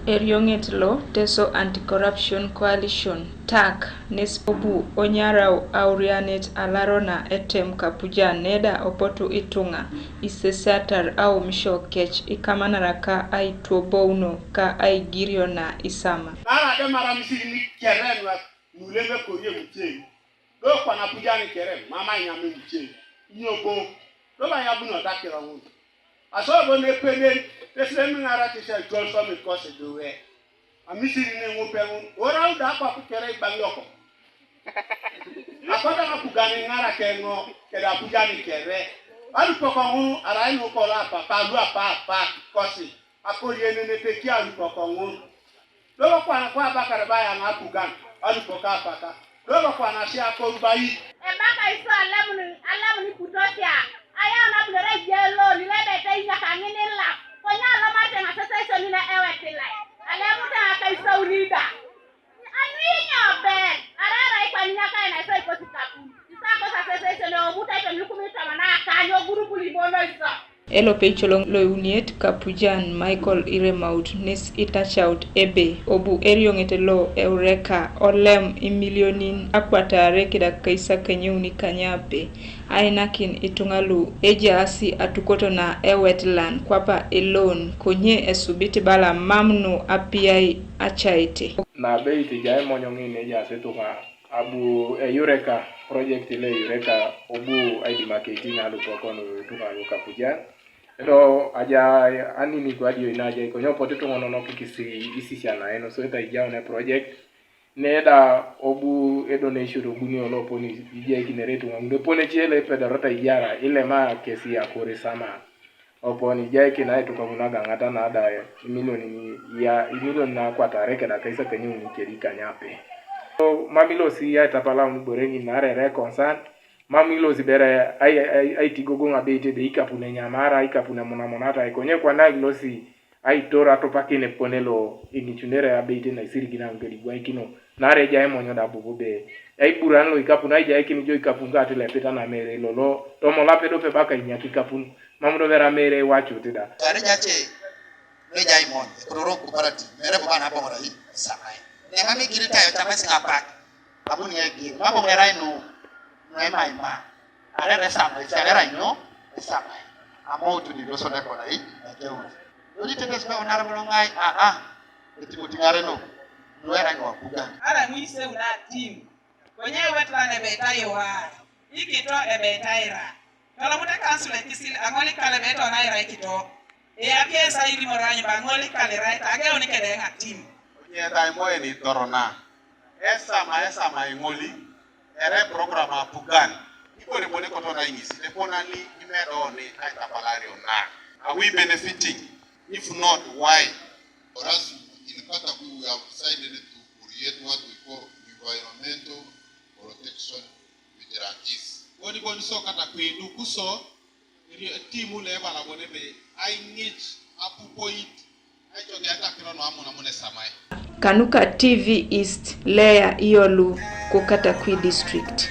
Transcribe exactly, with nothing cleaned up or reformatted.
Erioŋet lo Teso Anti-Corruption Coalition, tak, nes obu onyarau aurianet alarona etem Kapujan neda opotu ituŋa isesiatar aumisho kec ikamanara ka aituobouno ka aigirio na isama. Ara de mara misiri ni kere nuak nuleme korie mucei. Do kwana Kapujan kere mama inyame mucei. Nyobo. Do ba yabuno dakiro ŋun. Aso bo ne penen, tesle mi ŋara ti se jol so mi kosi duwe. A misiri ne ŋupe ŋun, ora uda kwa kukere ibaŋ yoko. Akoda Kapujan ŋara ke ŋo, keda Kapujan kere. Alu poko ŋun, arai nu kola papa, lu apa apa, kosi. Akori enene teki alu poko ŋun. Dogo kwana kwa bakare ba yaŋ Kapujan, alu poko apaka. Dogo kwana si akoru ba yi. Ebaka iso alemun, alemun putosia. Ayau nabunere ejelo, nilebete inyaka ŋinilap. Konya alomate ŋasese iso nile ewetilai. Alemute aka iso unida. Anu inyo ben, arara ikwani nyaka ena iso ikosi kapun. Isa kosa sese iso ne omuta ito nikumi tama na akanyo gurupuli mono iso. Elopei coloŋ loiuniet Kapujan Michael Iremaut nes itacaut ebe obu erioŋet lo Eureka olem imilionin akwatare kidakika isakanyauni kanyape ainakin ituŋa lu ejaasi atukoto na ewetlan kwapa elon konye esubit bala mam nu apiai acaite. Nabeit ejai monyo ŋin ejaasi ituŋa abu Eureka, project lo Eureka obu aidimakeitin alupokon ituŋa lu Kapujan. Edo aja anini kwadio ina aja ikonyo potu tuŋonono kikisi isisianaen so eta ijaune project. Neda obu edo neisho obuni oloponi ijaikinere ituŋa ŋun epone ecele epedorota ijara ilema kesi akore sama. Opon ijaikin aitukaŋun agaŋata nada imilionin ya imilionin akwatare kedaka isakanyauni kedi kanyape. Mam ilosi aitapalaun ibore ŋin narere concern, mam ilosi bere ai- ai- aitigogoŋ abeit ebe ikapun enyamara ikapun emunamunata ikonye kwana ilosi aitor atupakin epone lo iŋicunere abeit naisirigin aŋun kedi igwaikino. Naarai ejai emonyo da bobo be aiburan lo ikapun aijaikin ijo ikapun ka atilepit anamere ilolo tomolap edope baka inyak ikapun. Mam do bera mere iwacut da. Kare jace lo ejai mon ekororo cooperative mere bobo anaboŋorai isamae. Nemam igiritae ocamasi ŋapak abu niegir maboŋ erai nu nuemaima. Arere esamae ecalera inyo esamae. Amoutu ni losodekona i ekeuni lodi tetes be onar boloŋai aa. Etimotiŋare no nuera ŋo Kapujan. Ara ŋuiseu na tim. Konye wetlan ebe itayoa ikito ebe itaira. Tolomut ekansul ekisil aŋolikal ebe tona ira ikito. Eyapi esai irimoro anyuba aŋolikal ira itageuni kede eŋatim. Konye daimoen itorona. Esama esama iŋoli. Erai program Kapujan. Ibore bone kotona iŋisi teponani imedoni aitapalario na. Are we benefiting? If not, why? For us in Katakwi, we have decided to create what we call environmental protection vigilante. Boni boni so Katakwi nukuso eri timu le bala bone be aiŋic apupoit aicoge atakiro no amunamun esamae. Kanuka T V East, Leah Iyolu, ko Katakwi District.